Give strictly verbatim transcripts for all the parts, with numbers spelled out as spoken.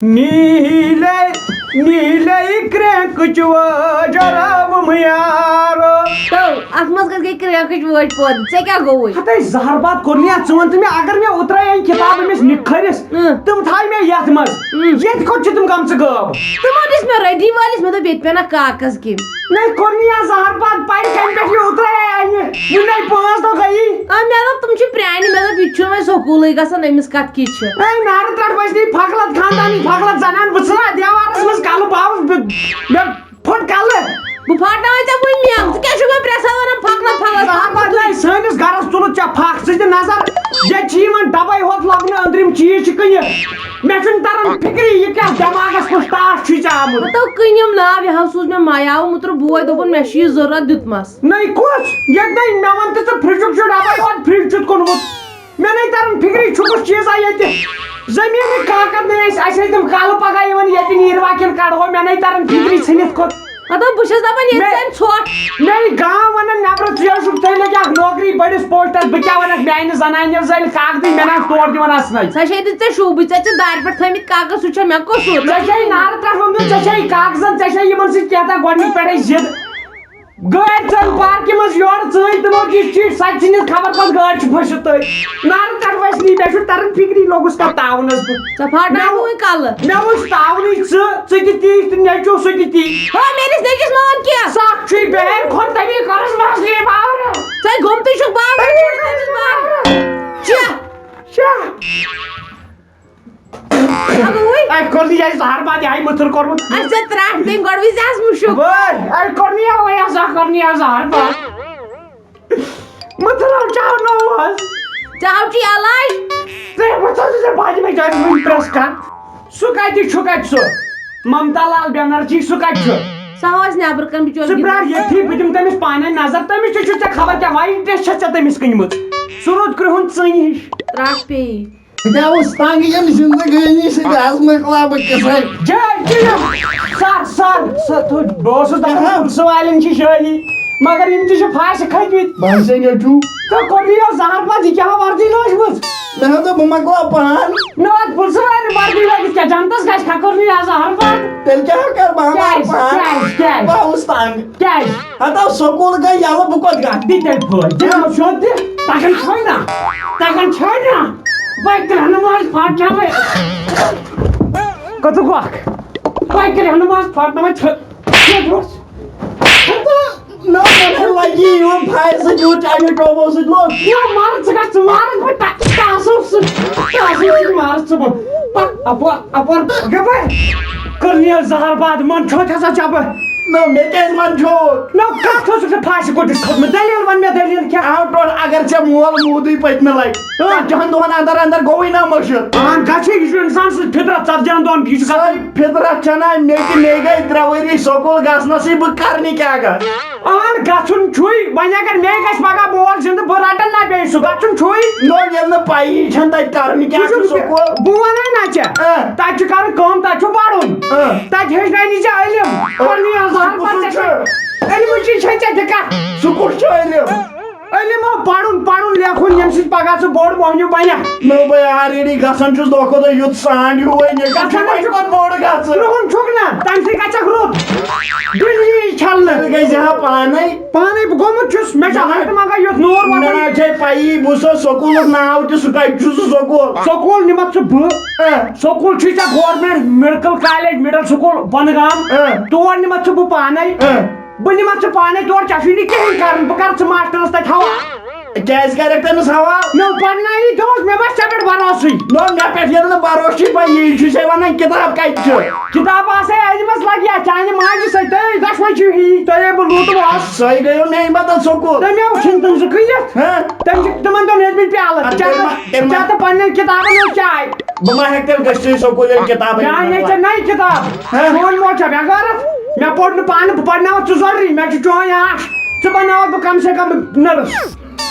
نیٖلے، نیٖلے کرٛینٛکٕچ وٲج راوُم یارو۔ تو، اتھ منٛز کتھ گٔے کرٛینٛکٕچ وٲج پٲدٕ؟ ژےٚ کیٛاہ گوٚوُے؟ ہتے زہر باد کوٚر نہٕ یتھ، ژٕ وَن تہٕ مےٚ، اگر مےٚ اوترے أنۍ کِتاب أمِس نِکھٔرِس، اۭں۔ تِم تھایہِ مےٚ یتھ منٛز۔ اۭں۔ ییٚتہِ کوٚت چھِ تِم گٔمژٕ غٲب؟ تِمو دِژ مےٚ رٔدی وٲلِس، مےٚ دوٚپ، ییٚتہِ پیٚنہ کاغذ کیٚمۍ۔ نَے کوٚر نہٕ یتھ زہر باد پَے، کَمہِ پٮ۪ٹھ یہِ اوترے اَنہِ؟ وُنہِ نَے پانٛژھ دۄہ گٔیی۔ آ، مےٚ دوٚپ، تِم چھِ پرٛانہِ، مےٚ دوٚپ، یہِ تہِ چھُنہٕ وۄنۍ سکوٗلٕے گژھان، أمِس کَتھ کِتھ چھِ؟ اے نارٕ ترٛٹھ وَسہِ نہٕ یہِ فقلت خاندانی، فقلت زنان، بہٕ ژھٕنہٕ اَتھ دیوارَس منٛز کَلہٕ، بہٕ آوُس، بہٕ، مےٚ پھوٚٹ کَلہٕ۔ بہٕ پھاٹناوَے ژےٚ وٕنۍ مٮ۪نٛگ، ژٕ کیٛاہ چھُکھ مےٚ پرٛٮ۪ژھان وَنان فقلت، فقلت، زہر باد، فقلت؟ نَے سٲنِس گَرَس تُلُتھ ژےٚ پھَکھ، ژٕ دِ نظر، ییٚتہِ چھِ یِوان ڈَبَے ہوت لَبنہٕ، أنٛدرِم چیٖز چھِ کٕنِتھ۔ مےٚ چھُنہٕ تَران فِکری، یہِ کیٛاہ دٮ۪ماغَس کُس ٹاس چھُے ژےٚ آمُت؟ مطلب کٕنِم ناو، یہِ ہا سوٗز مےٚ مایاوٕ مُترٕ بوے، دوٚپُن، مےٚ چھُ یہِ ضوٚرَتھ، دیُتمَس۔ نٔے کُس؟ ییٚتہِ نَے مےٚ وَن تہٕ ژٕ فرٛجُک چھُ ڈَبَے ہوت فرٛج چھُتھ کوٚنمُت۔ مےٚ نَے تَران فِکری، چھُ کُس چیٖزا ییٚتہِ؟ زٔمیٖنٕکۍ کاکَد نَے ٲسۍ، اَسہِ ٲسۍ تِم کَلہٕ پَگاہ یِوان ییٚتہِ نیٖروا کِنہٕ کَڑہو، مےٚ نَے تَران فِکری ژھٕنِتھ کوٚت۔ مطلب، بہٕ چھَس دَپان، ییٚتہِ مےٚ، زَن ژھۄٹھ۔ مےٚ یہِ گام وَنان نٮ۪برٕ، ژٕ اوسُکھ، ژےٚ لَگہِ اَکھ نوکری بٔڑِس پوسٹَس، بہٕ کیٛاہ وَنَکھ میٛانہِ زَنانہِ، ییٚلہِ زَن کاکدٕے مےٚ نَے تورٕ دِوان اَسنَے۔ سۄ چھے نہٕ ژےٚ شوٗبٕے، ژےٚ چھِ دارِ پٮ۪ٹھ تھٲومٕتۍ کاغذ، سُہ چھا مےٚ قصوٗر؟ ژےٚ چھے نارٕ ترٛٹھ ووٚنمُت، ژےٚ چھے کاغذَن، ژےٚ چھے یِمَن سۭتۍ کینٛہہ تام گۄڈٕنِکۍ پٮ۪ٹھَے ضِد۔ گٲڑۍ ژٔج پارکہِ منٛز یورٕ ژٲنۍ تِمو چیٖز چیٖز، سۄ تہِ ژھٕنِتھ خبر کَتھ گٲڑۍ چھِ پھٔسِتھ تٔتۍ۔ نارٕ تَلہٕ وَسہِ نی، مےٚ چھُ تَران فِکری، لوٚگُس کَتھ تاوُنَس بہٕ۔ ژےٚ پھاٹناوُے مےٚ وۄنۍ کَلہٕ۔ مےٚ وٕچھ تاونٕے ژٕ، ژٕ تہِ تی تہٕ نیٚچوٗ سُہ تہِ تی۔ ہو، میٲنِس نیٚچوِس مہٕ وَن کینٛہہ۔ سَکھ چھُے بہن کھۄتہٕ تٔمی کٔرٕس مَسلے باورٕ۔ ژےٚ گوٚمتُے چھُکھ باورٕ، تٔمی کٔرٕس باورٕ۔ چیٚہ۔ چیٚہ۔ اَگوے۔ اَتہِ کوٚر نہٕ یہِ زہر باد، یہِ آیہِ مٔتھٕر کوٚرمُت۔ اَسہِ ژےٚ ترٛٹھ دِنۍ گۄڈٕ وٕچھ زِ اَسہِ مُشُک۔ وٲے، اَتہِ کوٚر نہٕ یہِ وۄنۍ زہر، کوٚر نہٕ یہِ زہر باد۔ مٔتھٕر آو چاونووُس۔ ژےٚ آو ٹی علاج؟ ژےٚ وٕچھو ژٕ ژےٚ باجہِ مےٚ جایہِ وٕنۍ پرٛٮ۪س کَر۔ سُہ کَتہِ چھُ، کَتہِ سُہ؟ ممتا لال بٮ۪نرجی، سُہ کَتہِ چھُ؟ سُہ آو اَسہِ نٮ۪برٕ کَنہِ بِچور ژٕ پرٛار گِنٛدان۔ ییٚتھی، بہٕ دِمہٕ تٔمِس پانَے نظر، تٔمِس تہِ چھُ ژےٚ خبر کیٛاہ، وایِٹ ڈرٛٮ۪س چھےٚ ژےٚ تٔمِس کٕنمٕژ۔ سُہ روٗد کرٛہُن ژٕنہِ ہِش۔ ترٛٹھ پیٚیہِ۔ بہٕ تہِ اوس تنگ ییٚمہِ زندگٲنی سۭتۍ، از مۄکلاو بہٕ قصے۔ جاے کٔرِو۔ سر، سر، سر، تھوٚد، بہٕ اوسُس دپان، اہم۔ پُلسہٕ والٮ۪ن چھِ شٲہی، مگر یِم تہِ چھِ پھاسہِ کھٔتۍ مٕتۍ۔ بہٕ ہسا نیٚچوٗ۔ ژےٚ کوٚر یہِ زہر پتہٕ، یہِ کیٛاہ وردی لٲجمٕژ؟ مےٚ ہسا، بہٕ مۄکلاو پان۔ مےٚ وَن، پُلسہٕ والٮ۪ن وردی لٲگِتھ کیٛاہ جنتس گژھِ؟ مےٚ کوٚر نہٕ یہِ زہر پتہٕ۔ تیٚلہِ کیٛاہ کر بہٕ؟ کیٛازِ؟ پان۔ کیٛازِ؟ کیٛازِ؟ بہٕ اوسُس تنگ۔ کیٛازِ؟ ہتو سکوٗل گٔے یَلہٕ، بہٕ کوٚت گژھٕ؟ دِ تیٚلہِ فٲج۔ دِ نہٕ سیوٚد دِ۔ تَگان چھوے نا؟ تَگان چھوے نا؟ بہٕ کرٛہنہٕ منٛز پھاٹناوے۔ کَتُک وَکھ؟ بہٕ کرٛہنہٕ منٛز پھاٹناوے ژھٔ-، ژھٔج وَس۔ نہ، مےٚ چھُ لگی یِوان پھاے سۭتۍ یوٗت اَمہِ ٹوبو سۭتۍ لوٚگ۔ یہِ مَر ژٕ گژھ، ژٕ مارَکھ بہٕ ٹا-، ٹاسو سۭتۍ، ٹاسو سۭتۍ مارَکھ ژٕ بہٕ۔ پَکھ اَپور، اَپور۔ گَبَر، کٔر نیر زہر باد، من چھوٚت ہسا چَپہٕ۔ نہ، مےٚ کیٛازِ وَنہٕ چھوٚت؟ نہ، کَتھ اوسُکھ ژےٚ پھاسہِ کوٚٹِس کھوٚتمُت؟ دٔلیٖل وَن مےٚ، دٔلیٖل کیٛاہ؟ آو ٹوٹھ، اگر ژےٚ مول موٗدُے پٔتمہِ لَٹہِ، اۭں۔ ژتجی ہَن دۄہَن اندر اندر گوٚوُے نا مٔشِتھ۔ اَہَن، گژھِ، یہِ چھُ اِنسان سٕنٛز فطرت، ژتجی ہَن دۄہَن، یہِ چھُ گژھان۔ سۄے فطرت چھَنا مےٚ تہِ، مے گٔے ترٛےٚ ؤری سکوٗل گژھنَسٕے، بہٕ کَرٕ نہٕ کیٛاہ گژھٕ؟ اَہَن، گژھُن چھُے، وۄنۍ اگر مے گژھِ پگاہ مول زِندٕ، بہٕ رَٹَن نا بیٚیہِ سُہ، گژھُن چھُے۔ نہ، ییٚلہِ نہٕ پَیی چھَنہٕ تَتہِ کَرُن کیٛاہ چھُ وٕچھ، سکوٗل۔ بہٕ وَنَے نا ژےٚ، اۭں۔ تَتہِ چھُ کَرُن کٲم، تَتہِ چھُ پَرُن۔ اۭں۔ تَتہِ ہیٚچھنٲونی ژےٚ علم۔ اۭں۔ پَرنُے یوت زَہر سُہ کُس پَتہٕ چھُ؟ علمٕچی چھےٚ ژےٚ دِقت۔ سُہ کُس چھُ علم؟ علم ہو پَرُن، پَرُن، لیکھُن، ییٚمہِ سۭتۍ پَگاہ ژٕ بوٚڑ مۄہنیوٗ بَنَکھ۔ نہ، بہٕ already گژھان چھُس دۄہ کھۄتہٕ دۄہ یُتھ سانٛڈ ہیوٗ، وۄنۍ ییٚلہِ گژھان چھُ وۄنۍ چھُس۔ کوٚت بوٚڑ گژھٕ؟ کرٛہُن چھُکھ نا، تَمہِ سۭتۍ گژھَکھ رُت۔ دِل یی چھَلنہٕ۔ تیٚلہِ گٔے زِ ہا پانَے۔ پانَے بہٕ گوٚمُت چھُس، مےٚ چھُ مےٚ ہَتھ منٛگان یُتھ نوٗر مےٚ وَسان۔ نہ چھے پَیی، بہٕ سُہ سکوٗلُک ناو تہِ، سُہ کَتہِ چھُ سُہ سکوٗل؟ سکوٗل نِمَتھ ژٕ بہٕ۔ اۭں۔ سکوٗل چھُے ژےٚ government medical college middle school بۄنہٕ گام۔ اۭں۔ تور نِمَتھ ژٕ بہٕ پانَے۔ اۭں۔ بہٕ نِمَتھ ژٕ پانَے تور، ژےٚ چھُے نہٕ کِہیٖنۍ کَرُن، بہٕ کَرٕ ژٕ ماسٹَرَس تَتہِ حوالہٕ۔ کیٛازِ کَرَکھ تٔمِس حوالہٕ؟ نہ، پَرناوی تہِ اوس، مےٚ باسہِ ژےٚ پٮ۪ٹھ بھروسٕے۔ نہ، مےٚ پٮ۪ٹھ ییٚلہِ نہٕ بھروسہٕ چھُے، پَتہٕ یی چھُے ژےٚ وَنان کِتاب کَتہِ چھِ؟ کِتاب آسے اَتہِ منٛز لَگہِ یا چانہِ ماجہِ سۭتۍ، تُہۍ دۄشوَے چھِو ہی، تۄہے بہٕ لوٗٹہٕ آز۔ سۄے گٔیو مےٚ اَمہِ بدل سکوٗل۔ تٔمۍ آو ژھٕنۍ تِم زٕ کٕنِتھ۔ ہہ؟ تٔمۍ چھِ تِمَن دۄن ہیٚتۍ مٕتۍ پیالہٕ۔ اَدٕ چاے تیٚلہِ ما، تہٕ، تیٚلہِ ما، چاے تہٕ پنٛنٮ۪ن کِتابَن ہٕنٛز چاے۔ بہٕ ما ہٮ۪کہٕ تیٚلہِ گٔژھِتھ سکوٗل ییٚلہِ کِتابٕے چاے چھَنہٕ نے پَران؟ ژےٚ نَے کِتاب۔ ہہ؟ چون موج چھا بے غیرت؟ مےٚ پوٚر نہٕ پانہٕ، بہٕ پَرناوَتھ ژٕ ضروٗری، مےٚ چھُ چون یہِ آش۔ ژٕ بَناوَتھ بہٕ کَم سے کَم نٔرٕس۔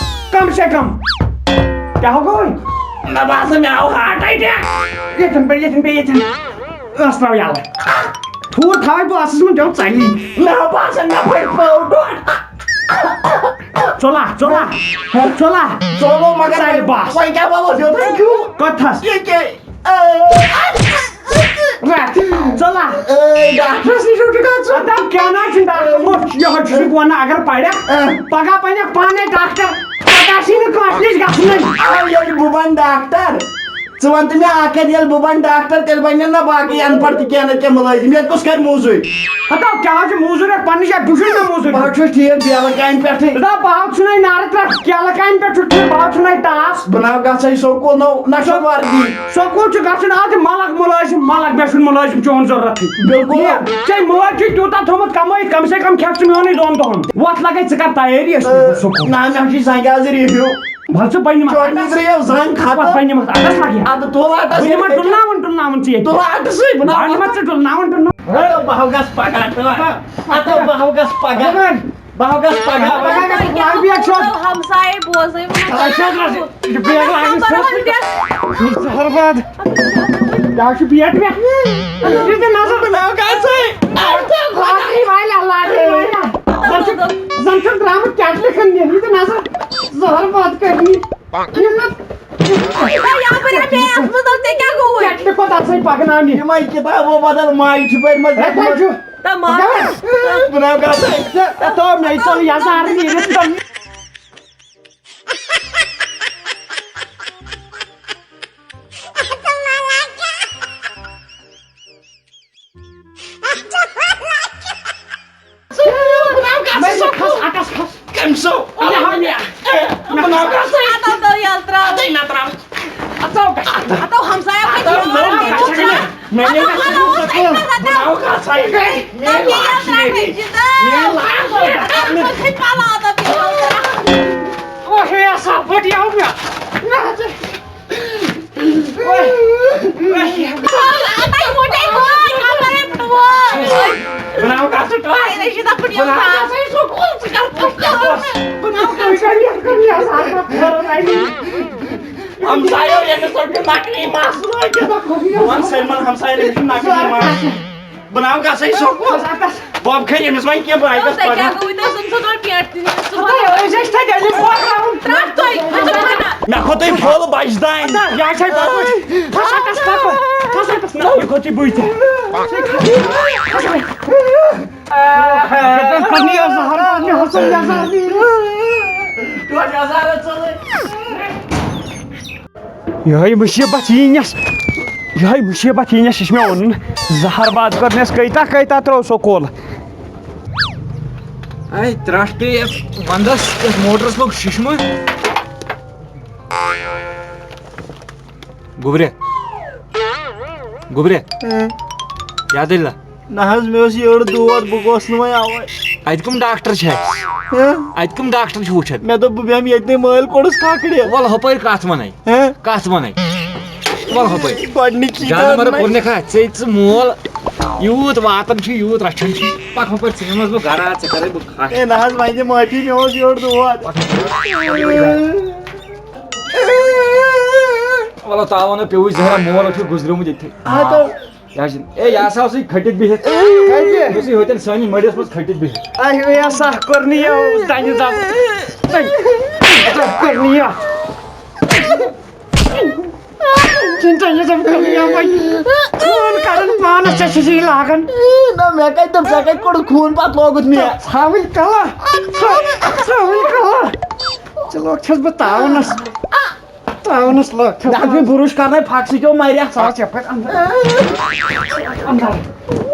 کم سے کم۔ کیٛاہ ہو گوٚو وۄنۍ؟ مےٚ باسان مےٚ آو heart attack۔ ییٚتٮ۪ن پٮ۪ٹھ، ییٚتٮ۪ن پٮ۪ٹھ، ییٚتٮ۪ن۔ ٲس ترٛاو یَلہٕ۔ ٹھوٗل تھاوَے بہٕ ٲسَس منٛز، دیُن ژَلی۔ مےٚ باسان مےٚ پھٔٹۍ پٲو ڈۄڈ۔ ژوٚلا، ژوٚلا، ژوٚلا۔ ژوٚلو مگر ژَلہِ وۄنۍ، بَس۔ وۄنۍ کیٛاہ وَلو، یوٚتام کیٛوٗ۔ کَتھَس۔ یہِ کیٛاہ؟ ڈاکٹرس نِش چھُکھ گژھُن؟ دَپ کیٛاہ نہ چھُ ڈاکٹر وٕچھ، یِہوٚے چھُ سُہ وَنان، اگر پَرکھ، پَگاہ بَنَکھ پانَے ڈاکٹر، پَتہٕ آسی نہٕ کٲنٛسہِ نِش گژھُن۔ آ، ییٚلہِ بہٕ بَنہٕ ڈاکٹر، ژٕ وَن تہٕ مےٚ اَکھ کَتھ، ییٚلہِ بہٕ بَنہٕ ڈاکٹر، تیٚلہِ بَنَن نہ باقٕے اَن پَڑھ تہِ کینٛہہ نہ کینٛہہ مُلٲزِم، ییٚتہِ کُس کَرِ موٚزوٗرۍ؟ ہَتو کیٛاہ حظ چھُ موٚزوٗرۍ، پَنٕنہِ جایہِ بہٕ چھُس نہ موٚزوٗرۍ۔ بہٕ حظ چھُس ٹھیٖک، بیلہٕ کامہِ پٮ۪ٹھٕے۔ دَپ بہٕ ہاو ژھٕنَے نارٕ ترٛٹھ، کیلہٕ کامہِ پٮ۪ٹھ چھُ ٹھیٖک، بہٕ ہاو ژھٕنَے ٹاس۔ بہٕ نہ حظ گژھَے سکوٗل، نہ، نہ چھُ وَردی۔ سکوٗل چھُ گژھُن، آ، تہِ مَلَک مُلٲزِم، مَلَک مےٚ چھُنہٕ مُلٲزِم چون ضوٚرَتھٕے۔ بِلکُل۔ کینٛہہ، ژےٚ مٲج چھُے تیوٗتاہ تھوٚمُت کَمٲیِتھ، کَم سے کَم کھٮ۪کھ ژٕ میونُے دۄن دۄہَن۔ وۄتھ لَگَے ژٕ کَر تیٲری، أسۍ نِمو سکوٗل۔ نہ، مےٚ چھُے زَنٛگہِ آز رِہِو۔ وَلہٕ ژٕ بَنہِ ما؟ چۄٹنی ترٛٲیِو زَنٛگ ختم۔ وَلہٕ بَنہِ ما؟ اَتَس لَگہِ۔ اَدٕ تُل اَتَس بہٕ نِمَن ییٚتہِ۔ ڈُلناوُن، ڈُلناوُن ژٕ ییٚتہِ۔ تُل اَتَسٕے، بہٕ نہ بَنہِ ما ژٕ ڈُلناوُن، ڈُلناوُن؟ ہَتو بہٕ ہاو گژھٕ پَگاہ، ہَتو بہٕ ہاو گژھٕ پَگاہ۔ بہٕ ہاو گژھٕ پَگاہ۔ پَگاہ گژھٕ پَگاہ۔ بیگ چھُ۔ ہمسایہِ بوزٕے وۄنۍ۔ اچھا، یہِ چھُ بیگ لاگُن۔ نمبر وَن دِس۔ زہر باد۔ کیٛاہ چھُ بیٹ مےٚ؟ یہِ تہِ نظر۔ بہٕ ناو گژھٕے۔ لاٹری والا، لاٹری والا۔ زَن چھُ، زَن چھُ درٛامُت کیٹلہِ کھنٛڈ نِنہِ۔ یہِ تہِ نظر۔ زہر باد کٔرمٕتۍ۔ یہِ نہٕ۔ یَپٲرۍ ہا بیٚیہِ اَتھ منٛز، ژےٚ کیٛاہ گوٚوُے؟ کیٹلہِ کھۄتہٕ آسان پَکناونہِ۔ یِمَے کِتابو بدل ماے چھِ پٔرمٕژ۔ ہے، تۄہہِ چھُ۔ تہٕ مگر۔ بہٕ ناو گژھٕے۔ ژےٚ، ژےٚ تھوٚو مےٚ ژوٚل یَزار نیٖرِتھ۔ کھس، اَٹَس کھس۔ کٔمۍ سو؟ اللہ ہو مےٚ۔ بہٕ ناو گژھٕے۔ اَتھ آو تو یَلہٕ ترٛاو۔ اَدَے نہ ترٛاو۔ اَتھ آو گژھِ۔ اَتھ آو ہمسایَس اَتھ آو نٔو گژھِ۔ مےٚ نہ گژھِ سکوٗن۔ بہٕ ناو گژھٕے۔ میٛٲنۍ لاش چھِ ییٚتی۔ میٛٲنۍ لاش چھِ ییٚتی۔ اوہ، ہے، ہسا پھٹیو مےٚ۔ بہٕ ناو کَتھ ژٕ ٹاس؟ بہٕ ناو کَتھ ژٕ ٹاس؟ ہمسایو ییٚمِس سۭتۍ چھُ نقلی مَس لٲگِتھ۔ بہٕ وَنہٕ سٲلمَن ہمسایَن أمِس چھُ نقلی مَس۔ بہٕ ناو گژھے سکوٗل۔ بہٕ کھٔرۍ أمِس وۄنۍ کینٛہہ، بہٕ آیہِ گژھٕ تۄہہِ کیٛاہ پَرنہِ۔ گوٚوُے؟ تۄہہِ اوسُم سُہ ترٛوو پٮ۪ٹھ تہِ نہٕ، سُہ تۄہہِ ٲسۍ اَسہِ تَتہِ أمِس پۄکراوُن۔ ترٛٹھ تۄہہِ۔ مےٚ کھوٚت تۄہہِ پھوٚل بَجہِ دانہِ۔ یہِ ہا چھے پَکُن۔ کھس اَتَس پَکُن۔ کھس اَتَس۔ نہ، یہِ کھوٚت یہِ بٕے ژےٚ۔ کھس اَتَس۔ پَننہِ یَزار، پَننہِ حسن یَزار نیٖرِتھ۔ یِہوٚے مُصیٖبت یی نَس، یِہوٚے مُصیٖبت یی نَس، یہِ چھُ مےٚ اوٚنُن۔ زہر باد کٔرنَس کۭتیٛاہ، کۭتیٛاہ ترٛوو سکوٗل۔ اے، ترٛٹھ پیٚیہِ یَتھ وَنٛدَس، یَتھ موٹرَس لوٚگ شِشمہٕ۔ گوٚبرِ، گوٚبرِ، اۭں۔ کیٛاہ دٔلیٖلہ؟ نہ حظ، مےٚ اوس یٔڑ دود، بہٕ گوس نہٕ وۄنۍ اَوَے۔ اَتہِ کٕم ڈاکٹر چھِ اَتہِ؟ ہہ؟ اَتہِ کٕم ڈاکٹر چھِ وٕچھان؟ مےٚ دوٚپ، بہٕ بیٚہمہٕ ییٚتنٕے مٲلۍ کوٚڑُس کھکھرِ۔ وَلہٕ ہُپٲرۍ کَتھ وَنَے؟ ہہ؟ کَتھ وَنَے؟ وَلہٕ ہُپٲرۍ۔ گۄڈٕنِچی جانہٕ کَتھ مَرٕ وَنَے۔ کوٚرنَکھ اَتھ، ژےٚ ژٕ مول یوٗت واتان چھُ، یوٗت رَچھان چھُ، پَکھ ہُپٲرۍ، ژٕ نِمَس بہٕ گَرٕ، ژےٚ کَرَے بہٕ کھَش۔ ہے نہ حظ، وۄنۍ دِ معٲفی، مےٚ اوس یٔڑ دود۔ وَلہٕ تاوَن پیوٚوُے زہرا، مول چھُ گُزریومُت ییٚتہِ۔ اَدٕ۔ یہِ حظ چھُ، اے، یہِ ہسا اوسُے کھٔٹِتھ بِہِتھ۔ کَتہِ؟ یہِ اوسُے ہوتٮ۪ن سٲنِس مٔڈِس منٛز کھٔٹِتھ بِہِتھ۔ اَہہِ وے ہسا کوٚر نہٕ یہِ، اوس دَنہِ دَب۔ دَنہِ دَب کوٚر نہٕ یہِ۔ چھُنہٕ دَنہِ دَب کوٚر نہٕ یہِ وۄنۍ۔ خوٗن کَڑُن پانَس، ژےٚ چھُے یہِ لاگان۔ نہ، مےٚ کَتہِ دوٚپ، ژےٚ کَتہِ کوٚڑُتھ خوٗن پَتہٕ لوگُتھ مےٚ؟ ژھاوٕلۍ کَلہٕ۔ ژھاوٕلۍ کَلہٕ۔ ژےٚ لوگ چھَس بہٕ تاونَس۔ تاونس لٲگۍ۔ دَپان چھُے بُرُش کرنے پھکھ سۭتۍ، یو مَرِ۔ ژٕ آس یَپٲرۍ اَندر۔ اَندر۔